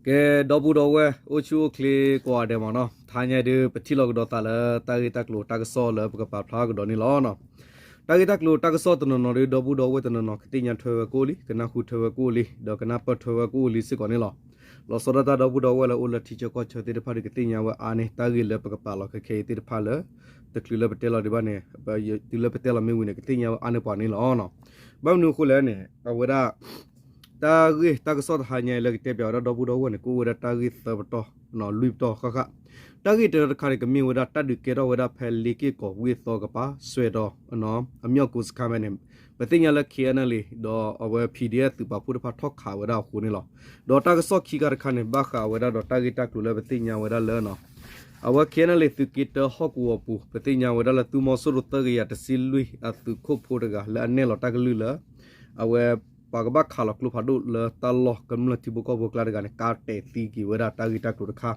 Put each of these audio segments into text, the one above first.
ကဲ ဒီပုၢ်ဒီဝဲၢ် အိၣ်ဆူၣ်အိၣ်ချ့ကိးဂၤဒဲးမ့ၢ်နီၤ, တဟါညါဒုး ပထံၣ်လိာ်ကဒီးသးလၢတၢ်ဂ့ၢ်တၢ်ကျိၤတၢ်ကစီၣ်လၢပကပာ်ဖျါကဒီးန့ၣ်လီၤ. တၢ်ဂ့ၢ်တၢ်ကျိၤတၢ်ကစီၣ်တနီၤနီၤဒုး ဒီပုၢ်ဒီဝဲၢ်တနီၤနီၤ ကသ့ၣ်ညါထွဲဝဲကအိၣ်လံ, ကနၢ်ဟူထွဲဝဲကအိၣ်လံ, ဒီးကနၢ်ပၢၢ်ထွဲဝဲကအိၣ်လံစ့ၢ်ကီးန့ၣ်လီၤ. လီၤဆီဒၣ်တၢ်ဒီပုၢ်ဒီဝဲၢ်လၢအိၣ်လၢထံဆၢကီၢ်ဆၢသ့ၣ်တဖၣ်ဒုး ကသ့ၣ်ညါဝဲအါန့ၢ် တၢ်ဂ့ၢ်လၢပကပာ်လီၤခဲခဲအံၤသ့ၣ်တဖၣ်လၢ တချုးလၢပတဲလီၤဒံးဘၣ်န့ၣ် တုၤလၢပတဲလီၤမ့ၢ်ဝံၤန့ၣ် ကသ့ၣ်ညါဝဲအါန့ၢ်ပှၤန့ၣ်လီၤ. ဘၣ်မနုၤအဃိလဲၣ်န့ၣ် အဝဲဒၣ် တၢ်ဂ့ၢ်တၢ်ကစီၣ်တဟါညါလၢကတဲပၠးဝဲဒၣ်ဒီပုၢ်ဒီဝဲၢ်န့ၣ် ကအိၣ်ဝဲဒၣ်တၢ်ဂ့ၢ်သၢပတီၢ် လွံၢ်ပတီၢ်ဃၣ်ဃၣ်. တၢ်ဂ့ၢ်တၢတခါန့ၣ် ကမ့ၢ်ဝဲဒၣ်တၢ်ဒုးကဲထီၣ်ဝဲဒၣ်ဖဲလ့က့ၢ်ကီၢ်ဝ့ၢ်သီကပၤ စွဲဒီး အမၠီၣ်ကိစခါဖဲန့ၣ် ပသ့ၣ်ညါလၢ KNLA ဒီးအဝဲ PDF သုးပာ်ဖှိၣ်တဖၣ်ထီၣ်ခးဝဲဒၣ်အဃိန့ၣ်လီၤ. ဒီးတၢ်ကစီၣ်ခံခါတခါန့ၣ် ဘၣ်ဃးဝဲဒၣ်ဒီးတၢ်ဂ့ၢ်တၢ်ကျိၤလၢပသ့ၣ်ညါဝဲဒၣ်လၢ အဝဲ KNLA သုးက့တၢဟီၣ်ကဝီၤပူၤ ပသ့ၣ်ညါဝဲဒၣ်လၢသုးမီၤစိရိၤသၢကယၤတဆံလွံၢ်အသုးခိၣ်ဖိတဂၤလၢအနဲၣ်လီၤတၢ်ကလုၢ်လၢ အဝဲ ပှၤကဘၣ်ခးလီၤကျိဖးဒိၣ်လၢတၢ်လီၢ်ကမျၢၢ်ထံဖိကီၢ်ဖိကျါတဂၤန့ၣ် ကါတဲာ်သံက့ၤဝဲဒၣ်တၢ်ဂ့ၢ်တၢ်ကျိၤတခါ.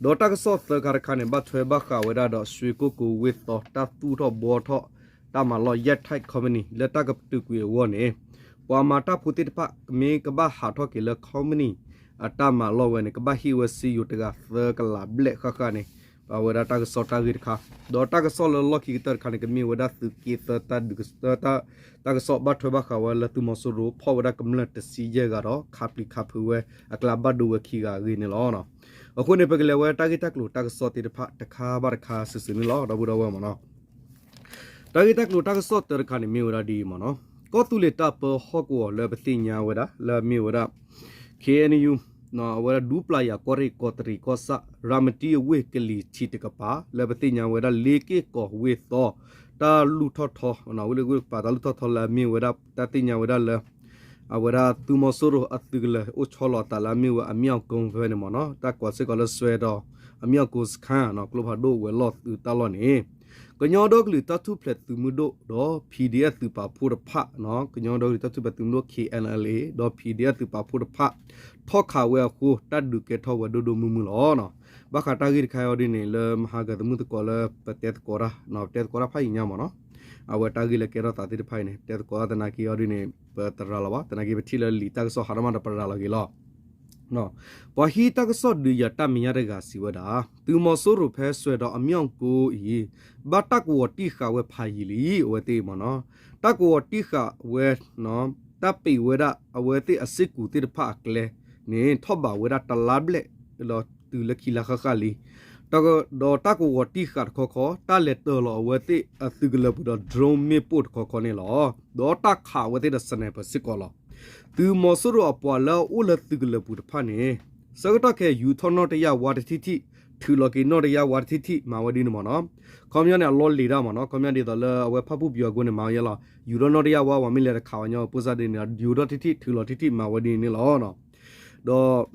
ဒီးတၢ်ကစီၣ်သၢခါတခါန့ၣ် ဘၣ်ထွဲဘၣ်ဃးဝဲဒၣ်ဒီး ရွှေကုက္ကိုဝ့ၢ်သီ တၢ်သူၣ်ထီၣ်ဘှီထီၣ် တၢ်မၤလီၢ် Yantai Company လၢတၢ်ကပတုာ်ကွံာ်အဂီၢ်န့ၣ် ပှၤမၤတၢ်ဖိသ့ၣ်တဖၣ် မ့ၢ်ကဘၣ်ဟးထီၣ်က့ၤလၢ company အတၢ်မၤလီၢ်ဝဲန့ၣ် ကဘၣ်ဟ့ၣ်ဝဲစ့ယိၤတဂၤသၢကလးဘျဲၣ်ဃၣ်ဃၣ်န့ၣ် အဝဲဒၣ်တၢ်ကစီၣ်တၢ်ဂ့ၢ်တခါ. ဒီးတၢ်ကစီၣ်လၢလီၢ်ခံကတၢၢ်တခါန့ၣ် ကမ့ၢ်ဝဲဒၣ်သုးက့သၢတၢ်ဒုးကတၢ တၢ်ကစီၣ်ဘၣ်ထွဲဘၣ်ဃးဝဲလၢသုးမီၤစိရိၤ ဖီၣ်ဝဲဒၣ်ကမျၢၢ်တဆံယဲၢ်ဂၤဒီး ခးပျံၤခးဖုးဝဲအကျါဘၣ်ဒိဝဲခံဂၤအဂ့ၢ်န့ၣ်လီၤ. အဃိန့ၣ် ပကလဲၤဝဲတၢ်ဂ့ၢ်တၢ်ကျိၤတၢ်ကစီၣ်သ့ၣ်တဖၣ်တခါဘၣ်တခါစုာ်စုာ်န့ၣ်လီၤ ဒီပုၢ်ဒီဝဲၢ်မ့ၢ်နီၤ. တၢ်ဂ့ၢ်တၢ်ကျိၤတၢ်ကစီၣ်တၢတခါန့ၣ်မ့ၢ်ဝဲဒၣ်ဒ်အံၤမ့ၢ်နီၤ, ကီၢ်သူလ့ၤတၢ်ပၢဟီၣ်ကဝီၤလၢပသ့ၣ်ညါဝဲဒၣ် လၢအမ့ၢ်ဝဲဒၣ် KNU အဝဲဒၣ်ဒူပျၤယၤကီၢ်ရ့ၣ်ကီးတရံးကီၢ်ဆၣ် ရၤမတံအဝ့ၢ်ကလံၤထံးတကပၤ လၢပသ့ၣ်ညါဝဲဒၣ်လ့က့ၢ်ကီးဝ့ၢ်သီ တၢ်လူၢ်ထီၣ်ထီ ဝ့ၢ်လ့က့ၢ်ကီးတၢ်လူၢ်ထီၣ်ထီလၢအမ့ၢ်ဝဲဒၣ် တၢ်သ့ၣ်ညါဝဲဒၣ်လၢ အဝဲဒၣ်သုးမီၤစိရိၤအသုးကလၢၤအိၣ်ဆီလီၤအသးလၢအမ့ၢ်ဝဲအမၠီၣ်ကိဖဲန့ၣ်မ့ၢ်နီၤ, တၢ်ကိးစ့ၢ်ကီးလၢစွဲဒီး အမၠီၣ်ကိစခါ ကျိဖးဒိၣ်ဝဲၤလီၢ်သုးတၢ်လီၢ်န့ၣ် ကညီဒီကလုာ်တၢ်ထူၣ်ဖျဲးသုးမုၢ်ဒိၣ်ဒီး PDF သုးပာ်ဖှိၣ်တဖၣ် ကညီဒီကလုာ်တၢ်ထူၣ်ဖျဲးသုးမုၢ်ဒိၣ် KNLA ဒီး PDF သုးပာ်ဖှိၣ်တဖၣ် ထီၣ်ခးဝဲအဃိ တၢ်ဒုးကဲထီၣ်ဝဲဒိၣ်ဒိၣ်မုၢ်မုၢ်လီၤ. ဘၣ်ဃးတၢ်ဂ့ၢ်တခါအံၤဒ်န့ၣ် လၢမဟါကသးမုၢ်သကိးလၢပတဲသကိးတၢ် ပတဲသကိးတၢ်ဖးယံာ်ညါမ့ၢ်နီၤ, အဝဲတၢ်ဂ့ၢ်လၢကဲထီၣ်သးသ့ၣ်တဖၣ်အံၤန့ၣ် ပတဲသကိးတၢ်သနာ်က့အီၤဒ်န့ၣ် ပတရၤလီၤဘၣ်, သနာ်က့ပထံၣ်လၢလံာ်တၢ်ကစီၣ်ဟးထီၣ်မးဒီးပရၤလီၤက့ၤလီၤ. ပှၤဟံးတၢ်ကစီၣ်ဒုးယၤတၢ်မဲာ်ညါတဂၤစံးဝဲဒၣ် သုးမီၤစိရိၤဖဲစွဲဒီးအမၠီၣ်ကိအံၤ ဘၣ်တၢ်ကဝီၤတံၢ်ဃာ်ဝဲဖးယံာ်လံ အဝဲသ့ၣ်မ့ၢ်နီၤ, တၢ်ကဝီၤတံၢ်ဃာ်ဝဲ တၢ်ပံးဝဲဒၣ်အဝဲသ့ၣ်အစ့ၢ်ကီးသ့ၣ်တဖၣ်အကျဲန့ၣ် ထီၣ်ဘးဝဲဒၣ်တလါဘျဲၣ် ဒီးတုၤလၢခံလါဃၣ်ဃၣ်လံ. ဒီးတၢ်ကဝီၤတံၢ်ဃာ်တခီခီ တၢ်လဲၤတၢၤလီၤအဝဲသ့ၣ်အသုးကလၢၤပူၤဒီး drone မ့ၣ်ပိၢ်တခီခီန့ၣ်လီၤ. ဒီးတၢ်ခးအဝဲသ့ၣ်ဒီး sniper စ့ၢ်ကီးလီၤ. သုးမီၤစိရိၤအပှၤလၢအအိၣ်လၢသုးကလၢၤပူၤတဖၣ်န့ၣ် ဆၢကတီၢ်ခဲအံၤ ယူၤထီၣ်နီၣ်တယၣ်ဝါတထံၣ်ထံၣ် ထုးလီၤက့ၤနီၣ်တယၣ်ဝါတထံၣ်ထံၣ် မၤဝဲဒ်န့ၣ်မ့ၢ်နီၤ. ခီပညီန့ၣ် အလီၢ်လံၤတၢ်မ့ၢ်နီၤ, ခီပညီဒ်သိးလၢအဝဲဖၣ်ပူၣ်ပယီၤအဃိန့ၣ် မၤဝဲယဲလီၤ. ယူၤထီၣ်နီၣ်တယၣ်ဝါ ပှၤမ့ၢ်လဲၤတခးဝဲညီ ပိၢ်စၢ်ဒ်န့ၣ် ယူၤထီၣ်ထံၣ်ထံၣ် ထုးလီၤထံၣ်ထံၣ် မၤဝဲဒ်န့ၣ်န့ၣ်လီၤ. ဒီး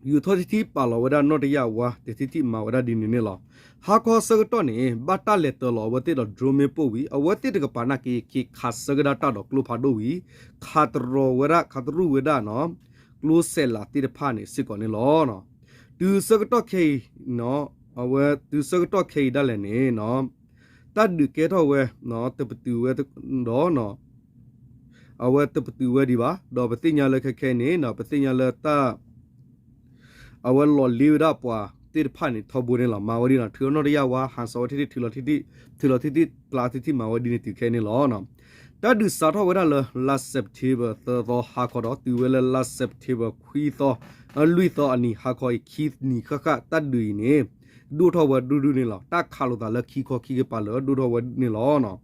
ယူၤထီၣ်ထံၣ်ထံၣ် ပာ်လီၤဝဲဒၣ်နီၣ်တယၣ်ဝါတထံၣ်ထံၣ် မၤဝဲဒၣ်ဒ်န့ၣ်န့ၣ်လီၤ. ဟါခီဆၢကတီၢ်န့ၣ် ဘၣ်တၢ်လဲၤတၢၤလီၤအဝဲသ့ၣ်ဒီး drone မ့ၣ်ပိၢ်ဝံၤ အဝဲသ့ၣ်တကပၤနာ်က့ ခးဆၢကဒါတၢ်ဒီးကျိဖးဒိၣ်ဝံၤ ခးတရီၤဝဲဒၣ် ခးတရူၢ်ဝဲဒၣ်နီၤ ကျိစဲးလးသ့ၣ်တဖၣ်န့ၣ်စ့ၢ်ကီးန့ၣ်လီၤ. တုၤဆၢကတီၢ်ခဲအံၤ အဝဲတုၤဆၢကတီၢ်ခဲအံၤဒၣ်လဲာ်န့ၣ် တၢ်ဒုးကဲထီၣ်ဝဲ တပတုာ်ဝဲဒီး အဝဲတပတုာ်ဝဲဒံးဘၣ်. ဒီးပသ့ၣ်ညါလၢခဲခဲအံၤန့ၣ် ပသ့ၣ်ညါလၢတၢ် အဝဲလီၤလ့ဝဲဒၣ်ပှၤသ့ၣ်တဖၣ်န့ၣ် ထီဘိန့ၣ်လီၤ. မၤဝဲဒ်န့ၣ် ထုးနီၣ်တယၣ်ဝါ ဟးစီၤဝဲထံထံၣ် ထုးလီၤထံထံၣ် ထုးလီၤထံထံၣ် ပျၢ်ထံထံၣ် မၤဝဲဒ်န့ၣ်တုၤခဲအံၤန့ၣ်လီၤ. တၢ်ဒုးစးထီၣ်ဝဲဒၣ်လၢ လါ September သၢသီဟါခီဒီး တုၤဝဲလၢလါ September ခွံသီ လွံၢ်သီအနံၤဟါခီအံၤ ခံနံၤဃၣ်ဃၣ် တၢ်ဒုးအံၤန့ၣ် ဒိၣ်ထီၣ်ဝဲဒူဒူန့ၣ်လီၤ. တၢ်ခးလိာ်သးလၢခံခီခံကပၤလၢာ် ဒိၣ်ထီၣ်ဝဲန့ၣ်လီၤ.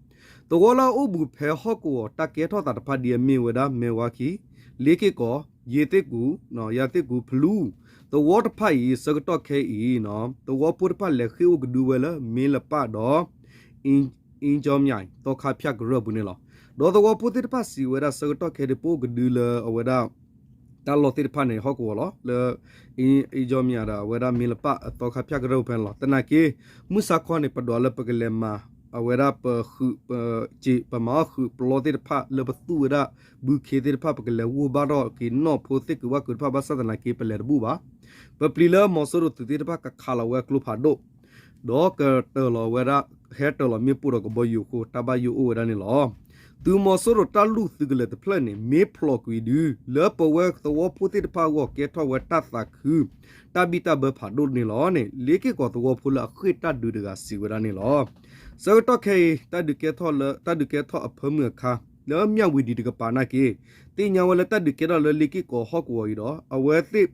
သဝီလၢအအိၣ်ဘူးဖဲဟီၣ်ကဝီၤတၢ်ကဲထီၣ်သးတဖၣ်ဒ်အမ့ၢ်ဝဲဒၣ် မဲၢ်ဝါခံ လ့က့ၢ်ကီး ယ့ၤသ့ၣ်ကူၤ ယၤသ့ၣ်ကူၤ ဖလူ သဝီတဖၣ်အံၤ ဆၢကတီၢ်ခဲအံၤ သဝီဖိတဖၣ်လဲၤဃ့ၢ်အိၣ်ကဒုဝဲလၢ မ့လပၣ်ဒီး အ့ကၠီမၠး သီခါဖၠၣ်ကရၢၢ်ပူၤန့ၣ်လီၤ. ဒီးသဝီဖိသ့ၣ်တဖၣ်စံးဝဲဒၣ် ဆၢကတီၢ်ခဲအံၤ ပအိၣ်ကဒုလၢအဝဲဒၣ် တၢ်လီၢ်သ့ၣ်တဖၣ်န့ၣ် ဟီၣ်ကဝီၤလီၤ လၢ အ့ကၠီမၠးဒီး အဝဲဒၣ်မ့လပၣ်အသီခါဖၠၣ်ကရၢၢ်ပူၤဖဲန့ၣ်လီၤ. သနာ်က့ မုၢ်ဆါခီန့ၣ် ပဒွးလၢပကလဲၤမၤ အဝဲဒၣ်ပဃုာ် ပစ့း ပမၤအီၣ်ဃုာ်ပျီသ့ၣ်တဖၣ်လၢပသူၣ်ဝဲဒၣ် ဘုခ့သ့ၣ်တဖၣ် ပကလဲၤဂီၢ်ဘၣ်ထီၣ်က့ၤနီၢ်ဖိသ့ၣ်ကုၤဘၣ်ကုၤတဖၣ် ဘၣ်ဆၣ်သနာ်က့ ပလဲၤတဘူၣ်ဘၣ်. ပပျံၤလၢမီၤစိရိၤသုးသ့ၣ်တဖၣ်ကခးလီၤဝဲကျိဖးဒိၣ် ဒီးကတၢၤလီၤဝဲဒၣ် ဟဲတၢၤလီၤမ့ၣ်ပိၢ်ဒီးကဘီယူၤအဃိ တၢ်ဘၣ်ယိၣ်အိၣ်ဝဲဒၣ်န့ၣ်လီၤ. သုးမီၤစိရိၤတၢ်လူၢ်သုးကလၢၤတဖျၢၣ်န့ၣ် မ့ၢ်ဖျိးကွံာ်ဒု လၢပဝဲသဝီဖိသ့ၣ်တဖၣ်အဂီၢ် ကဲထီၣ်ဝဲတၢ်သးခု တၢ်ဘံၣ်တၢ်ဘၢဖးဒိၣ်န့ၣ်လီၤန့ၣ် လ့က့ၢ်ကီၢ်သဝီဖိလၢအဃ့ၢ်တၢ်ဒုးတဂၤစံးဝဲဒၣ်န့ၣ်လီၤ. ဆၢကတီၢ်ခဲအံၤ တၢ်ဒုးကဲထီၣ်လၢ တၢ်ဒုးကဲထီၣ်အဖၢမုၢ်အခါ လၢမၠၣ်ဝံၤဒံးတကပၤနာ်က့ သ့ၣ်ညါဝဲလၢတၢ်ဒုးကဲထီၣ်လၢလ့က့ၢ်ကီၢ်ဟီၣ်ကဝီၤအံၤဒီး အဝဲသ့ၣ်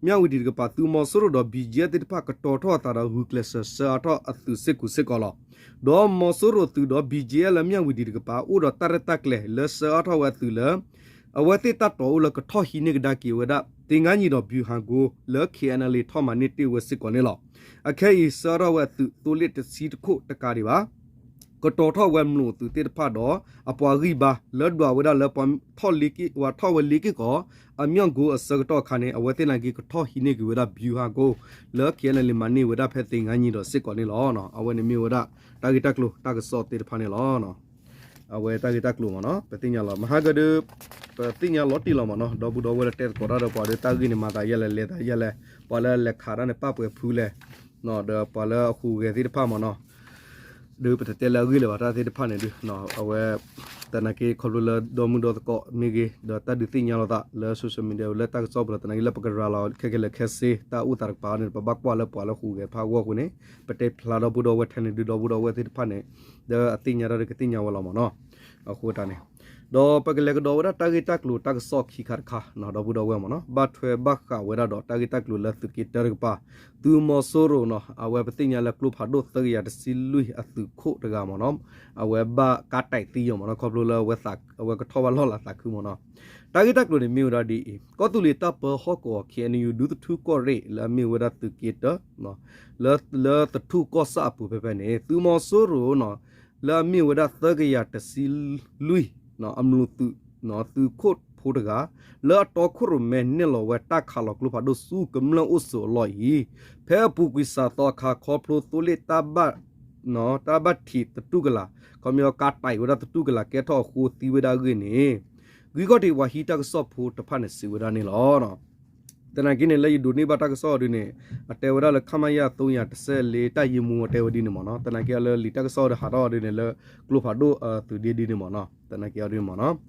မၠၣ်ဝံၤဒံးတကပၤ သုးမီၤစိရိၤဒီး ဘီၣ်ကၠံၣ်သ့ၣ်တဖၣ် ကတီၤထီၣ်အသးဒီး ဂုာ်ကျဲးစၢးဆှၢအါထီၣ်အသုးစ့ၢ်ကီးစ့ၢ်ကီးလီၤ. ဒီးမီၤစိရိၤသုးဒီး ဘီၣ်ကၠံၣ်လၢမၠၣ်ဝံၤဒံးတကပၤ အိၣ်ဒီးတၢ်ရဲၣ်တၢ်ကျဲၤလၢဆှၢအါထီၣ်ဝဲအသုးလၢ အဝဲသ့ၣ်တၢ်တီၤအိၣ်လၢကထီၣ်ဟံးန့ၢ်ကဒါက့ၤဝဲဒၣ် သ့ၣ်ငါနံၤဒီး ဘျူၤဟၣ်ကိလၢ ခ့ၣ်အဲၣ်အဲၣ်လ့ ထီၣ်မၤန့ၢ်တ့ၢ်ဝဲစ့ၢ်ကီးန့ၣ်လီၤ. အခဲအံၤ ဆှၢအါထီၣ်ဝဲအသုးသိလ့ၣ်တဆံတခိၣ်တကးဒံးဘၣ် ကတီၤထီၣ်ဝဲမျိာ်သုးသ့ၣ်တဖၣ်ဒီး အပှၤဂံၢ်ဘါလၢဒွးဝဲဒၣ်လၢပှၤထီၣ်လ့က့ၢ် ပှၤထီၣ်ဝဲလ့က့ၢ်ကီၢ် အမၠိၣ်ကိအဆၢကတီၢ်အခါန့ၣ် အဝဲသ့ၣ်နာ်က့ကထီၣ်ဟံးန့ၢ်က့ၤဝဲဒၣ် ဘျူၤဟၣ်ကိလၢ ခ့ၣ်အဲၣ်အဲၣ်လ့ မၤန့ၢ်ဝဲဒၣ်ဖဲသ့ၣ်ငါနံၤဒီးစ့ၢ်ကီးန့ၣ်လီၤ. အဝဲန့ၣ်မ့ၢ်ဝဲဒၣ် တၢ်ဂ့ၢ်တၢ်ကျိၤတၢ်ကစီၣ်သ့ၣ်တဖၣ်န့ၣ်လီၤ. အဝဲတၢ်ဂ့ၢ်တၢ်ကျိၤမ့ၢ်နီၤ ပသ့ၣ်ညါလီၤ မဟါကဒီး ပသ့ၣ်ညါလီၤတံၢ်လီၤမ့ၢ်နီၤ ဒီပုၢ်ဒီဝဲၢ်လၢတဲသကိးတၢ်ဒီးပှၤဒီး တၢ်ဂ့ၢ်န့ၣ်မၤသးယဲလဲၣ် လဲၤသးယဲလဲၣ် ပှၤလၢလဲၤခးတၢ်န့ၣ် ပၣ်ပှဲၤဖုလဲၣ် ဒီးပှၤလၢအဟူးဂဲၤသ့ၣ်တဖၣ်မ့ၢ်နီၤ ဒီးပတတဲလၢအဂ့ၢ်လၢၤဘၣ် တၢ်သ့ၣ်တဖၣ်န့ၣ်ဒုး အဝဲ သနာ်က့ခီဖျိလၢဒီမုၢ်ဒီသကိးမ့ၢ်ဂ့ၤ ဒီးတၢ်ဒုးသ့ၣ်ညါလိာ်သးလၢ social media လၢတၢ်ကစီၣ်ပူၤလီၤ သနာ်က့လၢပကရၤလီၤခဲကဲလၢာ်ခဲဆ့ တၢ်အိၣ်သးတကပၤန့ၣ် ပဘၣ်ကွၢ်လၢပှၤလၢဟူးဂဲၤတဖၣ်အဂီၢ်အဃိန့ၣ် ပတဲဖျါဒီပုၢ်ဒီဝဲၢ်ထဲန့ၣ်ဒုး ဒီပုၢ်ဒီဝဲၢ်သ့ၣ်တဖၣ်န့ၣ် လၢအသ့ၣ်ညါတၢ်ဒီးကသ့ၣ်ညါဝဲလီၤမ့ၢ်နီၤ အဃိတၢ်န့ၣ် ဒီးပကလဲၤကဒီးဝဲဒၣ်တၢ်ဂ့ၢ်တၢ်ကျိၤတၢ်ကစီၣ်ခံခါတခါ ဒီပုၢ်ဒီဝဲၢ်မ့ၢ်နီၤ ဘၣ်ထွဲဘၣ်ဃးဝဲဒၣ်ဒီးတၢ်ဂ့ၢ်တၢ်ကျိၤလၢသုးက့တၢတကပၤ သုးမီၤစိရိၤနီၤ အဝဲပသ့ၣ်ညါလၢကျိဖးဒိၣ်သၢကယၤတဆံလွံၢ်အသုးခိၣ်တဂၤမ့ၢ်နီၤ အဝဲဘၣ်ကါတံာ်သံယိာ်မ့ၢ်နီၤ ခီဖျိလၢ အဝဲကထီၣ်ဘၣ်လီၢ်လၤသးခုမ့ၢ်နီၤ တၢ်ဂ့ၢ်တၢ်ကျိၤန့ၣ်မ့ၢ်ဝဲဒၣ်ဒ်အံၤ ကီၢ်သူလ့ၤတၢ်ပၢဟီၣ်ကဝီၤ ခ့ၣ်အဲၣ်ယူၣ် ဒူသထူကီၢ်ရ့ၣ် လၢအမ့ၢ်ဝဲဒၣ်သုးက့တၢ လၢသထူကီၢ်ဆၣ်အပူၤဖဲဖဲန့ၣ် သုးမီၤစိရိၤနီၤ လၢအမ့ၢ်ဝဲဒၣ်သၢကယၤတဆံလွံၢ် အမျိာ်သုး သုးခိၣ်ဖိတဂၤ လၢအတီခိၣ်ရိၣ်မဲနဲၣ်လီၤဝဲတၢ်ခးလီၤကျိဖးဒိၣ်ဆူကမျၢၢ်အိၣ်ဆိးအလီၢ်အံၤ ဖဲအပူၤကွံာ်စးသီအခါ ခီဖျိသိလ့ၣ်တၢ်ဘၣ် တၢ်ဘၣ်ထံးသတူၢ်ကလာ် ခီပညီကါတံာ်ဝဲဒၣ်သတူၢ်ကလာ်ကဲထီၣ်အဃိသံဝဲဒၣ်အဂ့ၢ်န့ၣ် ဂံၢ်ခီၣ်ထံးပှၤဟံးတၢ်ကစီၣ်ဖိတဖၣ်န့ၣ်စံးဝဲဒၣ်န့ၣ်လီၤ. သနာ်က့န့ၣ် လၢယဒိးန့ၢ်ဘၣ်တၢ်ကစီၣ်အီၤဒ်န့ၣ် အတဲဝဲဒၣ်လၢ ခမရ သုံးရာတစ်ဆယ့်လေး တပ်ရင်းမှူး အတဲဝဲဒ်န့ၣ်မ့ၢ်နီၤ သနာ်က့အီၤလၢလံာ်တၢ်ကစီၣ်အီၤဒီးဟးထီၣ်အီၤဒ်န့ၣ်လၢ ကျိဖးဒိၣ်သုးဒ့ဒ်န့ၣ်မ့ၢ်နီၤ သနာ်က့အီၤဒ်န့ၣ်မ့ၢ်နီၤ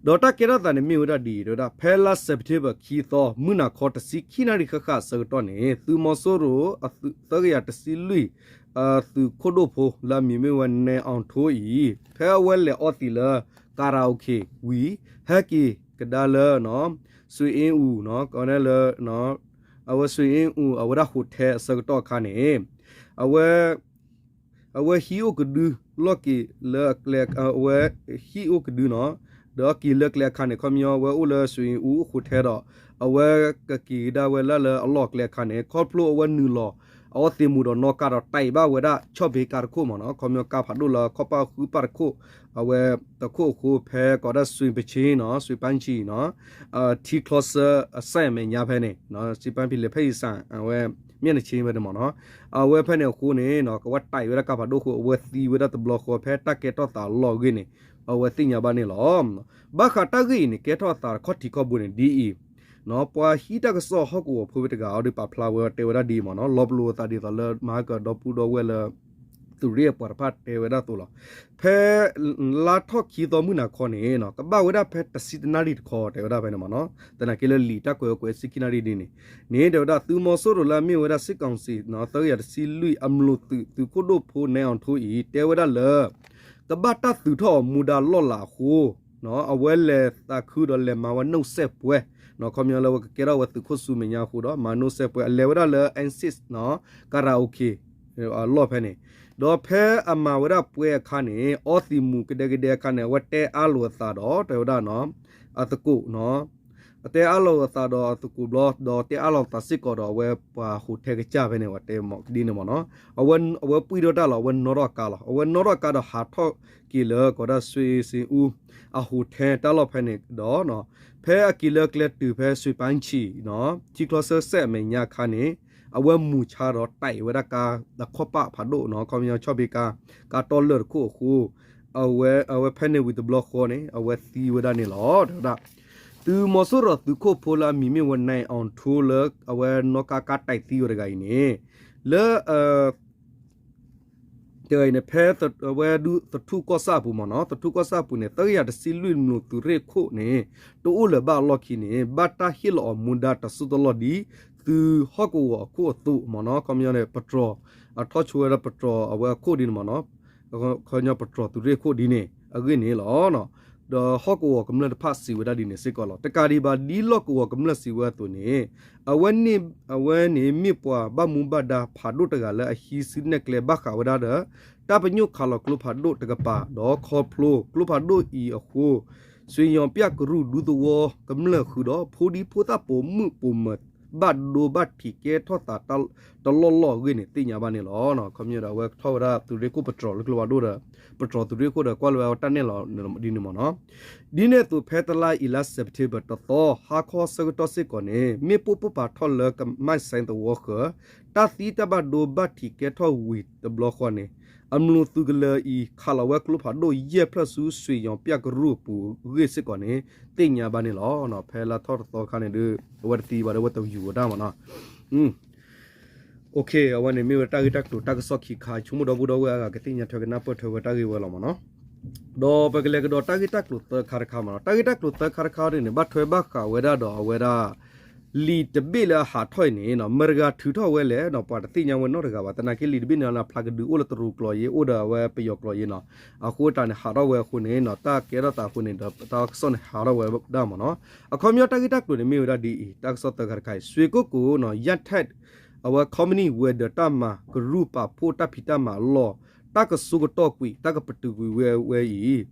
ဒီးတၢ်ကဲထီၣ်သးန့ၣ်မ့ၢ်ဝဲဒၣ်ဒ်အံၤ တဲဝဲဒၣ် ဖဲလါစဲးပထ့ဘၢၣ်ခံသီ မုၢ်နၤခီတဆံခံနၣ်ရံၣ်ဃၣ်ဃၣ်အဆၢကတီၢ်န့ၣ် သုးမီၤစိရိၤ သၢကယၤတဆံလွံၢ် သုးခိၣ်ဒိၣ်ဖိလၢအမံၤမ့ၢ်ဝဲ နဲၣ်အီၣ်ထိအံၤ ဖဲအဝဲလဲၤအီသံးလၢ ကၤရၤအိၣ်ခ့ၣ်ဝံၤ ဟဲက့ၤကဒါလၢ ဆွ့အ့အူၣ် ကီးနဲၣ်လၢ အဝဲဆွ့အ့အူၣ် အဝဲဒၣ်ဟိးထဲအဆၢကတီၢ်အခါန့ၣ် အဝဲ အဝဲဟံးအိၣ်ကဒုလီၢ်က့ၤလၢအကျဲ အဝဲဟံးအိၣ်ကဒုနီၤ ဒီးအက့ၤလၢကျဲအခါန့ၣ် ခီပညီဝဲအိၣ်လၢဆွ့အ့အူၣ်ဟိးထဲဒီး အဝဲကက့ၤကဒါဝဲလၢလၢအလီၢ်ကျဲအခါန့ၣ် ခီဖျိအဝဲနုာ်လီၤ အအီသံးမူးဒီးနီၣ်ကါဒီးတံာ်ဘၣ်ဝဲဒၣ် ဆီၣ်ဘ့ကါတခိၣ်မ့ၢ်နီၤ ခီပညီကါဖးဒိၣ်လၢခီၣ်ပၣ်ဃုပၣ်တခိၣ် အဝဲတခိၣ်အဃိ ဖဲကိးဒၣ်ဆွ့ပဆ့နီၤ ဆွ့ပၣ်ဆံနီၤ ထံချီဆၢအစဲးအမဲာ်ညါဖဲန့ၣ် စံးပၣ်ဖံးလဲၣ်ဖဲအံၤစၢ် အဝဲ မျက်နှာချင်း ဖဲန့ၣ်မ့ၢ်နီၤ အဝဲဖဲန့ၣ်အဃိန့ၣ် ကဝဲတံာ်ဝဲဒၣ်ကါဖးဒိၣ်အဃိ အဝဲသံဝဲဒၣ်တဘျီဃီ ဖဲတၢ်ကဲထီၣ်သးအလီၢ်အဂ့ၢ်န့ၣ် အဝဲသ့ၣ်ညါဘၣ်န့ၣ်လီၤ. ဘၣ်ဃးတၢ်ဂ့ၢ်အံၤန့ၣ် ကဲထီၣ်အသးခီၣ်ထံးခီၣ်ဘိန့ၣ်ဒ်အံၤ ပှၤဟံးတၢ်ကစီၣ်ဟီၣ်ကဝီၤဖိဝဲတဂၤအီၤဒီးပာ်ဖျါဝဲတဲဝဲဒၣ်ဒ်အံၤမ့ၢ်နီၤ လီၤပလိာ်အသးဒ်သိးလၢမၤဟကဒီပုၢ်ဒီဝဲၢ်လၢ သုးရ့ၣ်အပှၤတဖၣ်တဲဝဲဒၣ်အသိးလီၤ. ဖဲ လါထီၣ်ခံသီမုၢ်နၤခီန့ၣ် ကဘၣ်ဝဲဒၣ်ဖဲတဆံတနၣ်ရံၣ်တခီတဲဝဲဒၣ်ဖဲန့ၣ်မ့ၢ်နီၤ သနာ်က့လၢလံာ်တၢ်ကွဲးဝဲကွဲးဆံခံနၣ်ရံၣ်ဒ်န့ၣ် န့ၣ်တဲဝဲဒၣ်သုးမီၤစိရိၤလၢအမ့ၢ်ဝဲဒၣ် စစ်ကောင်စီ သၢကယၤတဆံလွံၢ် အမျိာ်သုး သုးခိၣ်ဒိၣ်ဖိ နဲၣ်အီၣ်ထိအံၤ တဲဝဲဒၣ်လၢ ကဘၣ်တၢ်သုးထီၣ်အီၤမူဒါလီၢ်လၤအဃိ အဝဲလဲၤသးခုဒီးလဲၤမၤဝဲနိၣ်စဲၣ်ပှဲၤ ခီပညီလၢအဝဲကကဲထီၣ်ဝဲသုးခိၣ်ဆူမဲာ်ညါအဃိဒီး မၤနိၣ်စဲၣ်ပှဲၤ အလဲၤဝဲဒၣ်လၢ N six နီၤ ကၤရၤအိၣ်ခ့ၣ် အလီၢ်ဖဲန့ၣ် ဒီးဖဲအမၤဝဲဒၣ်ပှဲၤအခါန့ၣ် အီသံးမူးကဒဲကဒဲအခါန့ၣ် အဝဲတဲအါလိာ်အသးဒီး တဲဝဲဒၣ်နီၤ အသကိးနီၤ အတဲအါလိာ်အသးဒီးအသကိးဘျီ ဒီးတဲအါလိာ်သးစ့ၢ်ကီးဒီးအဝဲပှၤဟိးထဲကစၢ်ဖဲန့ၣ် ပှၤတဲမ့ၢ်ဒ်န့ၣ်မ့ၢ်နီၤ အဝဲပှံၢ်ထီၣ်တၢ်လီၤ အဝဲနီၣ်ထီၣ်ကါလီၤ အဝဲနီၣ်ထီၣ်ကါဒီးဟးထီၣ်က့ၤလၢ ကိးဒၣ်ဆွ့စ့အူ အဟိးထဲတၢ်လီၢ်ဖဲန့ၣ်ဒီး ဖဲအက့ၤလၢကျဲတုၤဖဲဆွ့ပၣ်ဆံၣ်နီၤ ထံချီဆၢစဲးအမဲာ်ညါအခါန့ၣ် အဝဲမူးဆါဒီးတံာ်ဝဲဒၣ်ကါ အခီၣ်ပၣ်ဖးဒိၣ်နီၤ ခီပညီဆီၣ်ဘ့ကါ ကါတီလၢာ်တခိၣ်အဃိ အဝဲ အဝဲဖဲန့ၣ်ဝံၤတဘျီဃီန့ၣ် အဝဲသံဝဲဒၣ်န့ၣ်လီၤ တဲဝဲဒၣ် သုးမီၤစိရိၤသုးခိၣ်ဖိလၢအမံၤမ့ၢ်ဝဲ နဲၣ်အီၣ်ထိလၢ အဝဲနီၣ်ကါကါတံာ်သံဝဲတဂၤအံၤန့ၣ် လၢ တဂၤအံၤန့ၣ် ဖဲအဝဲဒုးသထူၣ်ကီၢ်ဆၣ်အပူၤမ့ၢ်နီၤ, သထူၣ်ကီၢ်ဆၣ်အပူၤန့ၣ် သၢကယၤတဆံလွံၢ်မုၢ်သုးရ့ၣ်ခိၣ်န့ၣ် တအိၣ်လၢၤဘၣ်အလီၢ်ခံန့ၣ် ဘၣ်တၢ်ဟ့ၣ်လီၤအီၤမူဒါတၢ်စိတၢ်ကမီၤဒ် သုးဟီၣ်ကဝီၤအခိၣ်အသိးမ့ၢ်နီၤ, ခီပညီန့ၣ် ပတြီၤ အထီၣ်ဆိဝဲဒၣ်ပတြီၤအဝဲအခိၣ်ဒ်န့ၣ်မ့ၢ်နီၤ, ခီပညီပတြီၤသုးရ့ၣ်ခိၣ်ဒ်န့ၣ် အဂ့ၢ်န့ၣ်လီၤ. ဒီးဟီၣ်ကဝီၤကမျၢၢ်တဖၣ်စံးဝဲဒၣ်ဒ်န့ၣ်စ့ၢ်ကီးလီၤ. တကးဒံးဘၣ် ဒ်လီၢ်ကဝီၤကမျၢၢ်စံးဝဲအသိးန့ၣ် အဝဲန့ၣ် အဝဲန့ၣ်မ့ၢ်ပှၤဘၣ်မူဘၣ်ဒါဖးဒိၣ်တဂၤလၢအဟံးစုနဲၣ်ကျဲဘၣ်ဃးဝဲဒၣ်ဒီး တၢ်ပညိၣ်ခးလီၤကျိဖးဒိၣ်တကပၤ ဒီးခီဖျိကျိဖးဒိၣ်အံၤအဃိ ရွှေရောင်ပြကရူၢ်ဒူသဝီကမျၢၢ်ဃုာ်ဒီး ဖိဒံဖိသၣ်ပိာ်မုၣ်ပိာ်မၢၤဘၣ်ဒိဘၣ်ထံးကဲထီၣ်သးတလီၢ်လီၢ်အဂ့ၢ်န့ၣ် သ့ၣ်ညါဘၣ်န့ၣ်လီၤ. ခီပညီဒီးအဝဲထီၣ်ဝဲဒၣ်သုးရ့ၣ်ခိၣ်ပတြီၤလၢကျိဖးဒိၣ်ဒီး ပတြီၤသုးရ့ၣ်ခိၣ်ဒီးကွၢ်လၢဝဲတၢ်နဲၣ်လီၤဒ်န့ၣ်မ့ၢ်နီၤ. ဒ်န့ၣ်အသိးဖဲတလါအံၤလါ September တသီ ဟါခီဆၢကတီၢ်စ့ၢ်ကီးန့ၣ် မ့ၣ်ပိၢ်ပိၢ်ဖးထီၣ်လၢကမၣ်စဲသဝီဃၢၤ တၢ်သံတၢ်ဘၣ်ဒိဘၣ်ထံးကဲထီၣ်ဝံၤတဘျီဃီန့ၣ် အမျိာ်သုးကလၢၤအံၤ ခးလီၤဝဲကျိဖးဒိၣ်ယဲၢ်ဖျၢၣ်ဆူ ရွှေရောင်ပြကရူၢ်အပူၤအဂ့ၢ်စ့ၢ်ကီးန့ၣ် သ့ၣ်ညါဘၣ်န့ၣ်လီၤ. ဖဲလါထီၣ်တသီခါန့ၣ်ဒီး အဝဲတသံဘၣ်ဒီး အဝဲတယူၤဝဲဒၣ်မ့ၢ်နီၤ. အဝဲန့ၣ်မ့ၢ်ဝဲတၢ်ဂ့ၢ်တၢ်ကျိၤတၢ်ကစီၣ်ခံခါ ဆိကမိၣ်ဒီပုၢ်ဒီဝဲၢ်အဂၤကသ့ၣ်ညါထွဲကနၢ်ပၢၢ်ထွဲဝဲတၢ်ဂ့ၢ်ဝဲလီၤမ့ၢ်နီၤ. ဒီးပကလဲၤကဒီးတၢ်ဂ့ၢ်တၢ်ကျိၤသၢခါတခါ, တၢ်ဂ့ၢ်တၢ်ကျိၤသၢခါတခါန့ၣ်န့ၣ် ဘၣ်ထွဲဘၣ်ဃးဝဲဒၣ်ဒီးအဝဲဒၣ် လံာ်တဘ့ၣ်လၢအဟးထီၣ်အံၤန့ၣ် မတၤတဂၤထုးထီၣ်ဝဲလဲၣ်ဒီး ပှၤတသ့ၣ်ညါဝဲနီတဂၤဘၣ်. သနာ်က့လံာ်တဘ့ၣ်န့ၣ် ဖျါကဒုအိၣ်လၢတရူးကျိာ်ယ့ အိၣ်ဒီးအဝဲပယီၤကျိာ်ယ့နီၤ. အဃိတၢ်န့ၣ်ဟးထီၣ်ဝဲအဃိန့ၣ် တၢ်ကဲထီၣ်သးအဃိန့ၣ်ဒီး တၢ်ကစီၣ်န့ၣ်ဟးထီၣ်ဝဲဒၣ်မ့ၢ်နီၤ. အခီပညီတၢ်ဂ့ၢ်တၢ်ကျိၤန့ၣ်မ့ၢ်ဝဲဒၣ်ဒ်အံၤ, တၢ်ကစီၣ်သၢခါတခါအံၤ ရွှေကုက္ကို ယၣ်ထၣ် အဝဲ company ဝဲၤဒၢးတၢ်မၤကရူၢ်ပာ်ဖှိၣ်တၢ်ဖံးတၢ်မၤအလီၢ် တၢ်ကဆိကတီၢ်ကွံာ် တၢ်ကပတုာ်ကွံာ်ဝဲဝဲအံၤ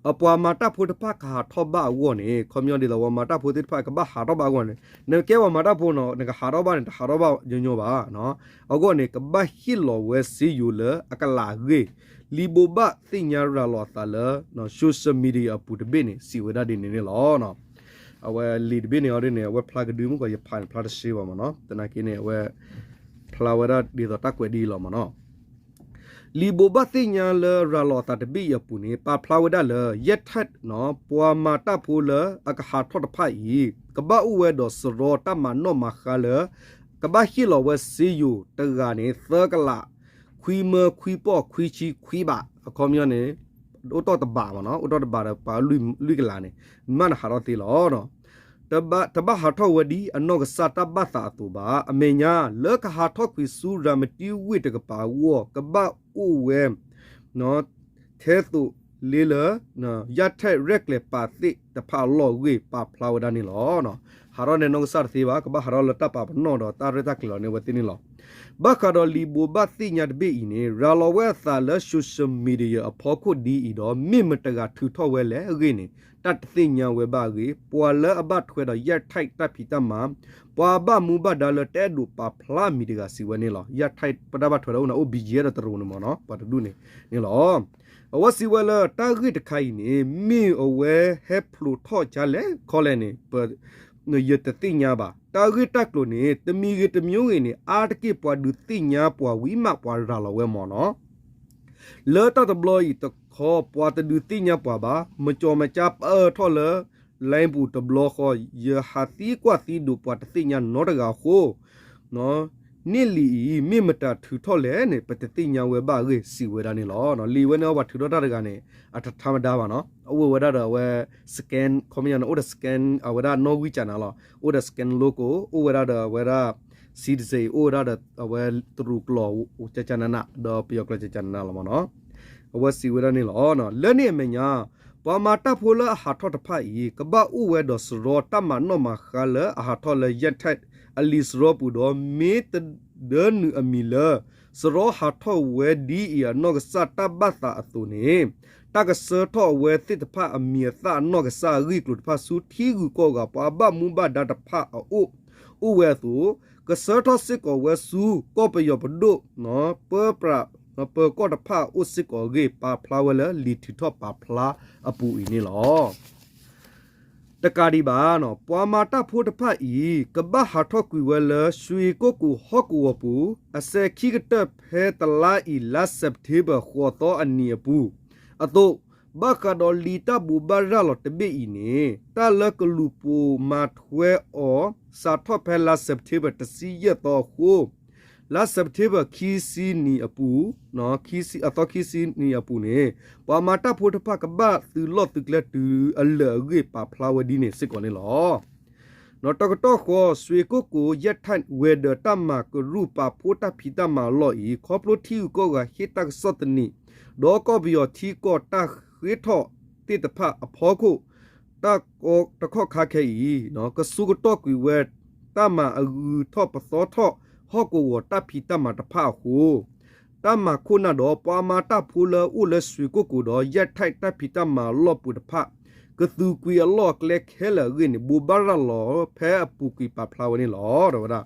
အပှၤမၤတၢ်ဖိတဖၣ်ကဟးထီၣ်ဘၣ်အဂီၢ်န့ၣ် ခီပညီဒ်သိးပှၤမၤတၢ်ဖိသ့ၣ်တဖၣ်ကဘၣ်ဟးထီၣ်ဘၣ်အဂီၢ်န့ၣ် နကဲပှၤမၤတၢ်ဖိနီၤ နကဟးထီၣ်ဘၣ်န့ၣ် တဟးထီၣ်ဘၣ်ညီညီဘၣ်. အဂီၢ်န့ၣ် ကဘၣ်ဟ့ၣ်လီၤဝဲစ့ယိၤလၢအကလးအဂ့ၢ် လံာ်ဘိးဘၣ်သ့ၣ်ညါရၤလီၤအသးလၢ social media အပူၤတဘ့ၣ်န့ၣ် စံးဝဲဒၣ်ဒ်န့ၣ်န့ၣ်လီၤ. အဝဲလံာ်တဘ့ၣ်န့ၣ်အီၤဒ်န့ၣ် အဝဲဖျါကဒုမုၢ်ကီးယဖးန့ၣ် ဖျါတစ့ဘၣ်မ့ၢ်နီၤ. သနာ်က့န့ၣ် အဝဲဖျါဝဲဒၣ်ဒ်သိးတၢ်ကွဲးဒ်အံၤလီၤမ့ၢ်နီၤ. လံာ်ဘိးဘၣ်သ့ၣ်ညါလၢရၤလီၤအသးတဘ့ၣ်အံၤအပူၤန့ၣ် ပာ်ဖျါဝဲဒၣ်လၢ ယဲၢ်ထၢၣ်နီၤ ပှၤမၤတၢ်ဖိလၢအကဟးထီၣ်တဖၣ်အံၤ ကဘၣ်အိၣ်ဝဲဒီးစရီတၢ်မၤနီၣ်မၤဃါလၢ ကဘၣ်ဟ့ၣ်လီၤဝဲစ့ယိၤတဂၤန့ၣ် သၢကလး ခွံမၢ ခွံပီၢ် ခွံဆံ ခွံဘး အခီပညီန့ၣ် အိၣ်တီၢ်တဘးမ့ၢ်နီၤ အိၣ်တီၢ်တဘးဒီးပှၤလွံၢ်ကလးန့ၣ် မ့ၢ်နဟးထီၣ်သ့လီၤ. တဘၣ်ဟးထီၣ်ဝဲဒ်အနီၢ်ကစၢ်တၢ်ဘၣ်သးအသိးဘၣ်. အမဲာ်ညါ လၢကဟးထီၣ်ကွံာ်ဆူရၤမတံဝ့ၢ်တကပၤအဂီၢ် ကဘၣ်အိၣ်ဝဲ ထဲသိးလ့လၢ ယၣ်ထၢၣ်ရဲၣ်ကျဲၤပာ်သ့ၣ်တဖၣ်အလီၢ်အဂ့ၢ် ပာ်ဖျါဝဲဒၣ်န့ၣ်လီၤ. ဟးထီၣ်န့ၣ်နီၢ်ကစၢ်တသ့ဘၣ် ကဘၣ်ဟးထီၣ်လၢတၢ်ပာ်ပနီၣ်ဒီးတၢ်ရဲၣ်တၢ်ကျဲၤလီၤန့ၢ်ဝဲသ့ၣ်န့ၣ်လီၤ. ဘၣ်ဃးဒီးလံာ်ဘိးဘၣ်သ့ၣ်ညါတဘ့ၣ်အံၤန့ၣ် ရၤလီၤဝဲအသးလၢ social media အဖီခိၣ်ဒ်အံၤဒီး မ့ၢ်မတၤတဂၤထုးထီၣ်ဝဲလဲၣ်အဂ့ၢ်န့ၣ် တၢ်တသ့ၣ်ညါဝဲဘၣ်အဂ့ၢ် ပှၤလၢအဘၣ်ထွဲဒီးယၣ်ထၢၣ်တၢ်ဖံးတၢ်မၤ ပှၤဘၣ်မူဘၣ်ဒါလၢတအဲၣ်ဒိးပာ်ဖျါအမံၤတဂၤစံးဝဲန့ၣ်လီၤ. ယၣ်ထၢၣ်ပတၢ်ဘၣ်ထွဲဒီးအိၣ်န့ၣ် အိၣ် ဘံယဲၢ် ဒီးတရူးန့ၣ်မ့ၢ်နီၤ ပှၤတဒူၣ်န့ၣ်န့ၣ်လီၤ. အဝဲစံးဝဲလၢတၢ်ဂ့ၢ်တခါအံၤန့ၣ် မ့ၢ်အဝဲဟဲဖျိးထီၣ်ကလဲၣ်ခီလဲၣ်န့ၣ် ပ ယတသ့ၣ်ညါဘၣ်. တၢ်ဂ့ၢ်တၢ်ကျိၤန့ၣ် တမံၤဂ့ၤတမံၤဂ့ၤန့ၣ် အါတက့ၢ်ပှၤဒုးသ့ၣ်ညါပှၤဝံၤမးပှၤရၤလီၤဝဲမ့ၢ်နီၤ. လၢတၢ်တဘျီအံၤတခီ ပှၤတဒုးသ့ၣ်ညါပှၤဘၣ် မကၠီမကၠါပၢၢ်ထီၣ်လၢ line ပူၤတဘျီဃီ ယဟးသံကွၢ်သံဒိးပှၤတသ့ၣ်ညါနီတဂၤအဃိ န့ၣ်လံာ်အံၤ မ့ၢ်မတၤထုးထီၣ်လဲၣ်န့ၣ် ပတသ့ၣ်ညါဝဲဘၣ်အဂ့ၢ် စံးဝဲဒၣ်န့ၣ်လီၤ. လံာ်ဝဲန့ၣ်အီၤပှၤထုးထီၣ်တၢ်တဂၤန့ၣ် အတထါမဒါဘၣ်နီၤ အအိၣ်ဝဲဒၣ်ဒီးအဝဲ scan ခီပညီန့ၣ် အိၣ်ဒီး scan အဝဲဒၣ်နီၣ်ဂံၢ်ကၠးနၤလီၤ အိၣ်ဒီး scan logo အိၣ်ဝဲဒၣ်ဒီးအဝဲဒၣ် citizen အိၣ်ဝဲဒၣ်ဒီးအဝဲတရူးကျိာ်ကၠးကၠးနးနး ဒီးပယီၤကျိာ်ကၠးကၠးနးနးလီၤမ့ၢ်နီၤ အဝဲစံးဝဲဒၣ်န့ၣ်လီၤ. လၢန့ၣ်အမဲာ်ညါ ပှၤမၤတၢ်ဖိလၢအဟးထီၣ်တဖၣ်အံၤ ကဘၣ်အိၣ်ဝဲဒီးစရီတၢ်မၤနီၣ်မၤဃါလၢအဟးထီၣ်လၢ Yantat အလံာ်စရီပူၤဒီး မ့ၢ်တဒၢနုာ်အမံၤလၢ စရီဟးထီၣ်ဝဲဒ်အံၤအနီၢ်ကစၢ်တၢ်ဘၣ်သးအသိးန့ၣ် တၢ်ကဆှၢထီၣ်အဝဲသ့ၣ်တဖၣ်အမံၤအသၣ်အနီၢ်ကစၢ်အဂ့ၢ်ကျိၤတဖၣ်ဆူထံဂုၤကီၢ်ဂၤ ပှၤဘၣ်မူဘၣ်ဒါတဖၣ်အအိၣ် အိၣ်ဝဲအသိး ကဆှၢထီၣ်စ့ၢ်ကီးဝဲဆူကီၢ်ပယီၤပဒိၣ် ပၢပြး ပၢၤကီၢ်တဖၣ်အအိၣ်စ့ၢ်ကီးအဂ့ၢ် ပာ်ဖျါဝဲလၢလံာ်ထုးထီၣ်ပာ်ဖျါအပူၤအံၤန့ၣ်လီၤ. တကးဒံးဘၣ် ပှၤမၤတၢ်ဖိတဖၣ်အံၤ ကဘၣ်ဟးထီၣ်ကွံာ်ဝဲလၢ ရွှေကုက္ကိုဟီၣ်ကဝီၤပူၤ အစဲၤခံကတၢၢ်ဖဲတလါအံၤလါ September ဃိးသီအနံၤအပူၤအသိး ဘၣ်ဃးဒီးလံာ်တၢ်ဘိးဘၣ်ရၤလီၤတဘ့ၣ်အံၤန့ၣ် တၢ်လၢကလူၤပိာ်မၤထွဲအီၤ စးထီၣ်ဖဲလါ September တဆံယဲၢ်သီအဃိ လါစဲးပထ့ဘၢၣ် ခံဆံနံၤအပူၤ, အသီခံဆံနံၤအပူၤန့ၣ် ပှၤမၤတၢ်ဖိတဖၣ် ကဘၣ်သုးလီၢ်သုးကျဲတုၤအလၢာ်အဂ့ၢ်ပာ်ဖျါဝဲဒ်န့ၣ်စ့ၢ်ကီးန့ၣ်လီၤ. တကတီၢ်ဃီ စွ့ၣ်ကိၣ်ကိၤ ယဲၢ်ထၣ် ဝဲၤဒၢးတၢ်မၤကရူၢ် ပာ်ဖှိၣ်တၢ်ဖံးတၢ်မၤအလီၢ်အံၤ ခီဖျိထံဂုၤကီၢ်ဂၤဟ့ၣ်တၢ်ကစီၣ်သနံး ဒီးကီၢ်ပယီၤထံကီၢ်တၢ်ဃ့ထီၣ်သ့ၣ်တဖၣ်အဖီခိၣ် တၢ်ကီတခီၣ်ခါခဲအံၤ ကဆူကတီၢ်ကွံာ်ဝဲ တၢ်မၤအဂုၤထီၣ်ပသီထီၣ် ဟီၣ်ကဝီၤတၢ်ဖံးတၢ်မၤတဖၣ်အဃိ တၢ်မၤခိၣ်နၢ်ဒီး ပှၤမၤတၢ်ဖိလၢအအိၣ်လၢစွ့ၣ်ကိၣ်ကိၤဒီး ယဲၢ်ထၣ်တၢ်ဖံးတၢ်မၤအလီၢ်ပူၤတဖၣ် ကသုးကွံာ်အလီၢ်အကျဲခဲလၢာ်အဂ့ၢ်န့ၣ် ဘိးဘၣ်ရၤလီၤဖဲအပူၤကွံာ်ပာ်ဖျါဝဲန့ၣ်လီၤ. ဒီးဝဲဒၣ်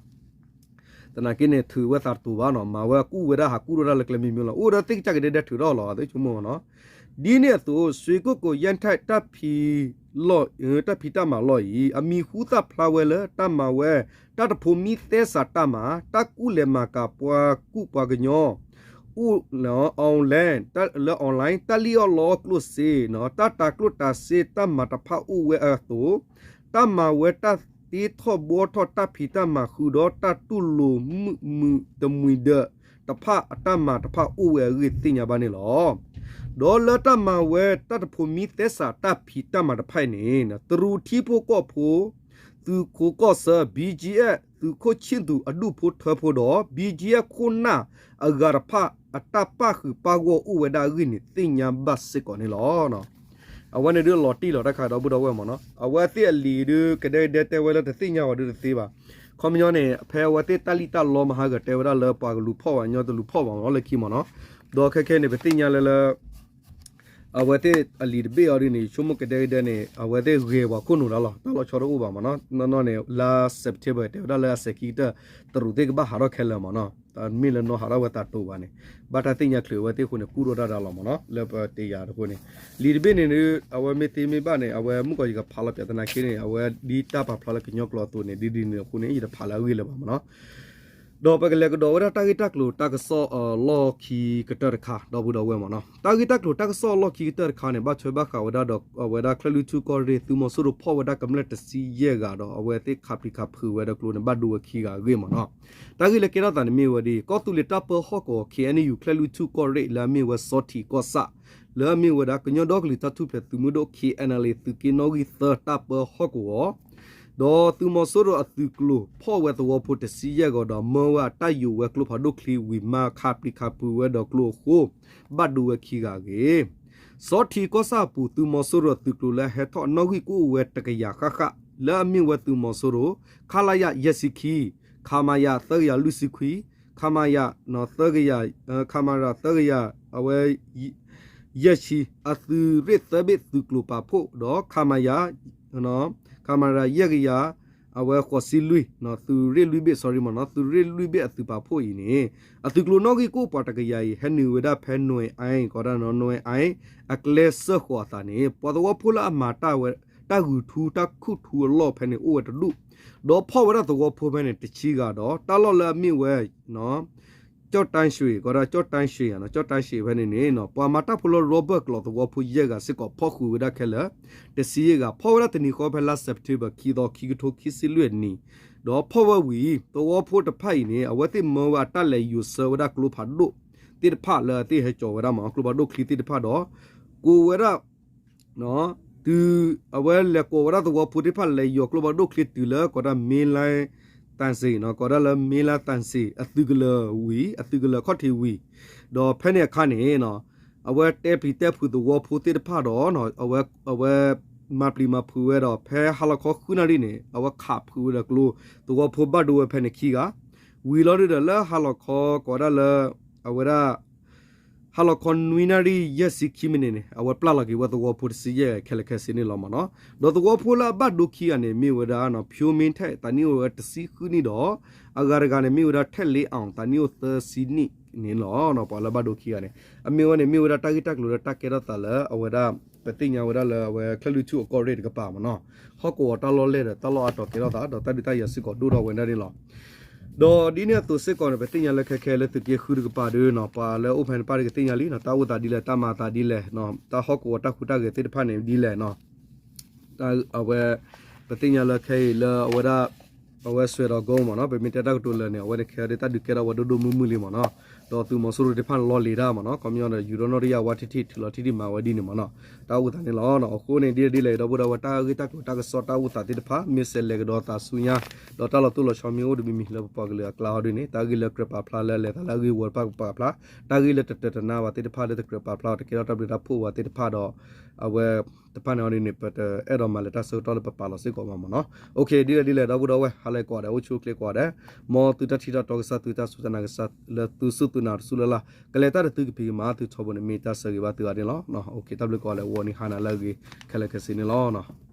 သနာ်က့န့ၣ် ထုးဝဲသးတတူာ်ဘၣ်နီၤ, မၤဝဲကူၣ်ဝဲဒၣ်ဟးကူၣ်ထီၣ်တၢ်လၢကျဲမံၤမံၤလီၤ, အိၣ်ဒီးသ့ၣ်ကစၢ်ကဒဲဒဲထုးထီၣ်လီၤ, သ့ဆိကမိၣ်နီၤ. ဒ်န့ၣ်အသိး စွ့ၣ်ကိၣ်ကိၤ ယဲၢ်ထၣ် တၢ်ဖံးလီၢ်, တၢ်ဖံးတၢ်မၤလီၢ်အံၤ အမံၤဟူသၣ်ဖျါဝဲလၢ တၢ်မၤဝဲ တၢ်တဖိးမံသဲစးတၢ်မၤ, တၢ်ကူၣ်လဲၤမၤကၤပှၤကူၣ်ပှၤကညီ အိၣ် online လၢ online တၢ်လံၣ်အီၣ်လီအီၣ်ကျိၣ်စ့, တၢ်တၤကျိၣ်တၤစ့တၢ်မၤတဖၣ်အိၣ်ဝဲအသိး တၢ်မၤဝဲတၢ်တ့ထီၣ်ဘှီထီၣ်တၢ်ဖံးတၢ်မၤဃုာ်ဒီးတၢ်တူၢ်လိာ်မုာ်မုာ်တမှံၤဒၢးတဖၣ်အတၢ်မၤတဖၣ်အိၣ်ဝဲအဂ့ၢ်သ့ၣ်ညါဘၣ်န့ၣ်လီၤ. ဒီးလၢတၢ်မၤဝဲတၢ်တဖိးမံသဲစးတၢ်ဖံးတၢ်မၤတဖၣ်အံၤန့ၣ် တရူးထံဖိကီၢ်ဖိ သုးခိးကီၢ်ဆၢ ဘံကၠံအ့ၣ် သုးခိၣ်ဆံၣ်သူးအဒူၣ်ဖိထၢဖိဒီး ဘံကၠံအ့ၣ် ခိၣ်နၢ်အဂၤတဖၣ် အတၢ်ပၣ်ဃုာ်ပၣ်ဂီၢ်အိၣ်ဝဲဒၣ်အဂ့ၢ်န့ၣ် သ့ၣ်ညါဘၣ်စ့ၢ်ကီးန့ၣ်လီၤ. အဝဲန့ၣ်ဒုးလီၤတံၢ်လီၤတၢ်ခါ ဒီပုၢ်ဒီဝဲၢ်မ့ၢ်နီၤ, အဝဲသ့ၣ်အလံာ်ဒုး ကဒဲကဒဲတဲဝဲလၢတသ့ၣ်ညါဝဲဒုးတသ့ဘၣ်. ခီပညီန့ၣ် ဖဲအဝဲသ့ၣ်တၢ်လံၣ်တၢ်လီမဟါဂၤတဲဝဲဒၣ်လၢပှၤကလူၤဖီၣ်ဘၣ်ညီတလူၤဖီၣ်ဘၣ်မ့ၢ်နီၤ လၢခံမ့ၢ်နီၤ, ဒီးခဲခဲန့ၣ် ပသ့ၣ်ညါလၢလၢ အဝဲသ့ၣ်အလံာ်တဘ့ၣ်အီၤဒ်န့ၣ် ယဆိကမိၣ်ကဒဲကဒဲန့ၣ် အဝဲသ့ၣ်ဂဲၤပှၤခိၣ်နူာ်တၢ်လီၤ, တၢ်လီၤဆီတအိၣ်ဘၣ်မ့ၢ်နီၤ, နီၢ်နီၢ်န့ၣ် လါ September တဲဝဲဒၣ်လၢအစဲးခံကတၢၢ် တရူးသ့ၣ်ကဘၣ်ဟးထီၣ်ခဲလၢာ်မ့ၢ်နီၤ, တမ့ၢ်လၢနီၢ်ဟးထီၣ်ဝဲသးတိၤဘၣ်န့ၣ်, ဘၣ်တၢ်သ့ၣ်ညါချုးအဝဲသ့ၣ်အဃိန့ၣ် ကူၣ်ဒိၣ်တၢ်တၢ်လီၤမ့ၢ်နီၤ, လၢပတယၤတဃိန့ၣ်, လံာ်တဘ့ၣ်န့ၣ် အဝဲမ့ၢ်သ့မ့ၢ်ဘၣ်န့ၣ် အဝဲမုၣ်ကီၤယကဖးလီၤပၠးသနာ်က့န့ၣ် အဝဲဒ်တၢ်ပာ်ဖျါလၢကညီကျိာ်အသိးန့ၣ် ဒ်ဒ်န့ၣ်အဃိန့ၣ် ယတဖးလၢအဂ့ၢ်လၢၤဘၣ်မ့ၢ်နီၤ. ဒီးပကလဲၤကဒီးဝဲဒၣ်တၢ်ဂ့ၢ်တၢ်ကျိၤတၢ်ကစီၣ်အလီၢ်ခံကတၢၢ်တခါ ဒီပုၢ်ဒီဝဲၢ်မ့ၢ်နီၤ, တၢ်ဂ့ၢ်တၢ်ကျိၤတၢ်ကစီၣ်အလီၢ်ခံကတၢၢ်တခါန့ၣ် ဘၣ်ထွဲဘၣ်ဃးဝဲဒၣ်ဒီး အဝဲဒၣ်ချၢၣ်လွံၢ်ထူၣ်ကီၢ်ရ့ၣ် သုးမီၤစိရိၤဖီၣ်ဝဲဒၣ်ကမျၢၢ်တဆံယဲၢ်ဂၤဒီး အဝဲသ့ၣ်ခးပျံၤခးဖုးဝဲဒီးကျိန့ၣ် ဘၣ်ဒိဝဲခံဂၤအဂ့ၢ်မ့ၢ်နီၤ. တၢ်ဂ့ၢ်လၢကဲထီၣ်သးန့ၣ်မ့ၢ်ဝဲဒ် ကီၢ်သူလ့ၤတၢ်ပၢဟီၣ်ကဝီၤ ခ့ၣ်အဲၣ်ယူၣ် ချၢၣ်လွံၢ်ထူၣ်ကီၢ်ရ့ၣ် လၢအမ့ၢ်ဝဲစီၤထံးကီၢ်ဆၣ် လၢအမ့ၢ်ဝဲဒၣ်ကညီဒီကလုာ်တၢ်ထူၣ်ဖျဲးသုးမုၢ်ဒိၣ် ခ့ၣ်အဲၣ်ယူၣ် သုးက့နီၣ်ဂံၢ်သၢတၢ်ပၢဟီၣ်ကဝီၤ ဒီးသုးမီၤစိရိၤအသုးကျိၤ ဖီၣ်ဝဲသဝီဖိတဆံယဲၢ်ဂၤဒီး မၢဝဲအတၢ်ယိးဝဲကျိဖးဒိၣ်ချံဝံၤမး ခးပျံၤခးဖုးဝဲဒီးကျိအဃိ ဘၣ်ဒိဝဲခံဂၤအဂ့ၢ်, စီၤထံးကီၢ်ဆၣ်အပူၤ သုးမီၤစိရိၤအသုးကျိၤလၢအဟဲထီၣ်အနီၣ်ဂံၢ်ကအိၣ်ဝဲတကယၤဃၣ်ဃၣ် လၢအမ့ၢ်ဝဲသုးမီၤစိရိၤ ခလရ ယဲၢ်ဆံခံ, ခမရ သၢကယၤလွံၢ်ဆံခွံ, ခမရ သၢကယၤ, ခမရ သၢကယၤ အဝဲ ယဲၢ်ဆံ အသုးရ့ၣ်သၢဘ့ၣ်သုးကျိၤပာ်ဖှိၣ်ဒီး ခမရ ခမရ ယဲၢ်ကယၤ အဝဲဃိးဆံလွံၢ် သုးရ့ၣ်လွံၢ်ဘ့ၣ် sorry မ့ၢ်နီၤ သုးရ့ၣ်လွံၢ်ဘ့ၣ်အသုးပာ်ဖှိၣ်အံၤန့ၣ် အသုးကျိၤနီၣ်ဂံၢ်ကအိၣ်ပှၤတကယၤအံၤ ဟဲနုာ်ဝဲဒၣ်ဖဲ နွဲၣ်အၣ် ကီးဒၣ်နီၤ နွဲၣ်အၣ် အကျဲစၢဃိးအသးန့ၣ် ပှၤသဝီဖိလၢအမၤတၢ်ဝဲ တၢ်ဂုာ်ထူတၢ်ခူၣ်ထူအလီၢ်ဖဲန့ၣ် အိၣ်ဝဲတဒူၣ် ဒီးဖီၣ်ဝဲဒၣ်သဝီဖိဖဲန့ၣ် တဆံဂၤဒီး တၢ်လီၢ်လၢအမ့ၢ်ဝဲ ကၠီၣ်တၢ်ရွှ့ၣ် ကီးဒၣ်ကၠီၣ်တၢ်ရွှ့ၣ် ကၠီၣ်တၢ်ရွှ့ၣ်ဖဲန့ၣ်န့ၣ် ပှၤမၤတၢ်ဖိလၢ Robert ကျိာ်သဝီဖိယဲၢ်ဂၤစ့ၢ်ကီး ဖီၣ်ဃုာ်ဝဲဒၣ်ခဲလၢာ် တဆံယဲၢ်ဂၤ ဖီၣ်ဝဲဒၣ်တနံၤဃီဖဲလါ September ခံသီ ခံကထိခံဆံလွံၢ်အနံၤ ဒီးဖီၣ်ဝဲဝံၤ သဝီဖိတဖၣ်အံၤန့ၣ် အဝဲသ့ၣ်မၢဝဲအတၢ်လဲၤယိၤဆၢဝဲဒၣ်ကျိဖးဒိၣ်သ့ၣ်တဖၣ်လၢအသ့ၣ်ဟဲကၠီၤဝဲဒၣ်မ့ၢ် ကျိဖးဒိၣ်ချံသ့ၣ်တဖၣ်ဒီး ကိးဝဲဒၣ် တုၤအဝဲလဲၤကိးဝဲဒၣ်သဝီဖိသ့ၣ်တဖၣ်လဲၤယိၤကျိဖးဒိၣ်ချံတုၤလၢ ကီးဒၣ် မ့လါ တၢ်စ့ၣ် ကီးဒၣ်လၢ မ့လါ တၢ်စ့ၣ် အသုးကလၢၤဝံၤ အသုးကလၢၤခီၣ်ထံးဝံၤ ဒီးဖဲန့ၣ်အခါန့ၣ် အဝဲတဲပျံၤတဲဖုးသဝီဖိသ့ၣ်တဖၣ်ဒီး အဝဲ အဝဲ မၤပျံၤမၤဖုးဝဲဒီး ဖဲဟါလီၤခီဃုနၣ်ရံၣ်န့ၣ် အဝဲခးဖုးဝဲဒီးကျိ သဝီဖိဘၣ်ဒိဝဲဖဲန့ၣ်ခံဂၤ ဝံၤလီၤဒုဒီးလၢဟါလီၤခီကီးဒၣ်လၢ အဝဲဒၣ် ဟါလီၤခီနွံနၣ်ရံၣ်ယဲၢ်ဆံခံမံးနံးန့ၣ် အဝဲပျၢ်လီၤက့ၤဝဲသဝီဖိတဆံယဲၢ်ဂၤခဲလၢာ်ခဲဆ့န့ၣ်လီၤမ့ၢ်နီၤ. ဒီးသဝီဖိလၢအဘၣ်ဒိခံဂၤန့ၣ် မ့ၢ်ဝဲဒၣ် ဖၠိမ့ထၣ် သးနံၣ်အိၣ်ဝဲတဆံဃုနံၣ်ဒီး အဂၤတဂၤန့ၣ် မ့ၢ်ဝဲဒၣ်ထဲၣ်လ့အီၣ် သးနံၣ်အိၣ်သၢဆံနံၣ်န့ၣ်လီၤ. ပှၤလၢအဘၣ်ဒိခံဂၤန့ၣ် အမ့ၢ်ဝဲန့ၣ် မ့ၢ်ဝဲဒၣ်တၢ်ဂ့ၢ်တၢ်ကျိၤလၢတၢ်ကဲထီၣ်သးလၢအဝဲဒၣ် ပသ့ၣ်ညါဝဲဒၣ်လၢအဝဲချၢၣ်လွံၢ်ထူၣ်အကီၢ်ရ့ၣ်တကပၤမ့ၢ်နီၤ. ဟီၣ်ကဝီၤတၢ်လီၢ်လဲၢ်ဒီးတၢ်လီၢ်အါတီၤကဲထီၣ်သး ဒီးတၢ်ဒုးတၢ်ယၤစ့ၢ်ကီးဒိၣ်ထီၣ်ဝဲဒၣ်န့ၣ်လီၤ. ဒီးဒ်န့ၣ်အသိးစ့ၢ်ကီးန့ၣ် ပသ့ၣ်ညါလၢခဲခဲလၢသုးက့ဃုတကပၤဒီးနီၤ ပှၤလၢအိၣ်ဖဲန့ၣ်တဖၣ်ဒီးကသ့ၣ်ညါလံနီၤ တၢ်အိၣ်သးဒ်လဲၣ် တၢ်မၤသးဒ်လဲၣ် တၢ်ဟီၣ်ကဝီၤတၢ်ဟူးတၢ်ဂဲၤသ့ၣ်တဖၣ်န့ၣ်ဒ်လဲၣ်နီၤ. အဝဲ ပသ့ၣ်ညါလၢခဲအံၤလၢအဝဲဒၣ် အဝဲစွဲဒီးကိမ့ၢ်နီၤ, ပမ့ၢ်တဲတၢ်ကတိၤလၢာ်န့ၣ် အဝဲန့ၣ်ခဲအံၤဒ်တၢ်ဒုးကဲထီၣ်ဝဲဒိၣ်ဒိၣ်မုၢ်မုၢ်လံမ့ၢ်နီၤ, ဒီးသုးမီၤစိရိၤသ့ၣ်တဖၣ်န့ၣ်လီၤလံၤတၢ်မ့ၢ်နီၤ, ခီပညီဒီး ယူၤဒီနီၣ်တယၢ်ဝါထံထံၣ် ထုးလီၤထံထံၣ်မၤဝဲဒ်န့ၣ်မ့ၢ်နီၤ, တၢ်အိၣ်သးန့ၣ်လီၤ. အဃိန့ၣ်ဒ်လဲၣ်ဒ်လဲၣ် ဒီပုၢ်ဒီဝဲၢ် တၢ်ဂ့ၢ်တၢ်ကျိၤတၢ်ကစီၣ်တၢ်အိၣ်သးသ့ၣ်တဖၣ် မ့ၢ်စဲးလဲၤကဒီးသးဆူညါ, ဒီးတၢ်လီၤတိၢ်လီၤဆီမ့ၢ်အိၣ်တမံၤမံၤလၢပပှၤကလုာ်အကျါဟီဒ်န့ၣ် တၢ်ဂ့ၢ်လၢကြၢးပာ်ဖျါလၢလဲၤသးလၢအဂ့ၢ်ဝီတဖၣ်ကပာ်ဖျါ, တၢ်ဂ့ၢ်လၢတတၢၤတနါဘၣ်သ့ၣ်တဖၣ်လၢတကြၢးပာ်ဖျါအီၤ တကဲထီၣ်တၢ်ဘျုးတၢ်ဖှိၣ်ဘၣ်သ့ၣ်တဖၣ်ဒီး အဝဲတဖၣ်န့ၣ်အီၤဒ်န့ၣ် ပတအဲၣ်ဒိးမၤလၢၤတၢ်ဆၢကတီၢ်လၢပပာ်လီၤစ့ၢ်ကီးဘၣ်မ့ၢ်နီၤ. ဒ်လဲၣ်ဒ်လဲၣ်ဒီပုၢ်ဒီဝဲၢ် ဟါလၢကိးဂၤဒဲး အိၣ်ဆူၣ်အိၣ်ချ့ကိးဂၤဒဲး, မ်သုတၢ်ထံၣ်တၢ်တီကစၢ် သုတၢ်စူၢ်တၢ်နာ်ကစၢ် လၢသုစူၢ်သုနာ်တစူၢ်လၢ်လၢ် ကလဲၤတၢ်ဒီးသုကဖံးကမၤသုထီဘိန့ၣ် မ့ၢ်တၢ်ဆၢဂ့ၤဘၣ်သုဂၤန့ၣ်လီၤ. တၢ်ဘျုးကိးဂၤဒဲး ဂီၤနံၤဟါနၤလၢအဂ့ၤ ခဲလၢာ်ခဲဆ့န့ၣ်လီၤ.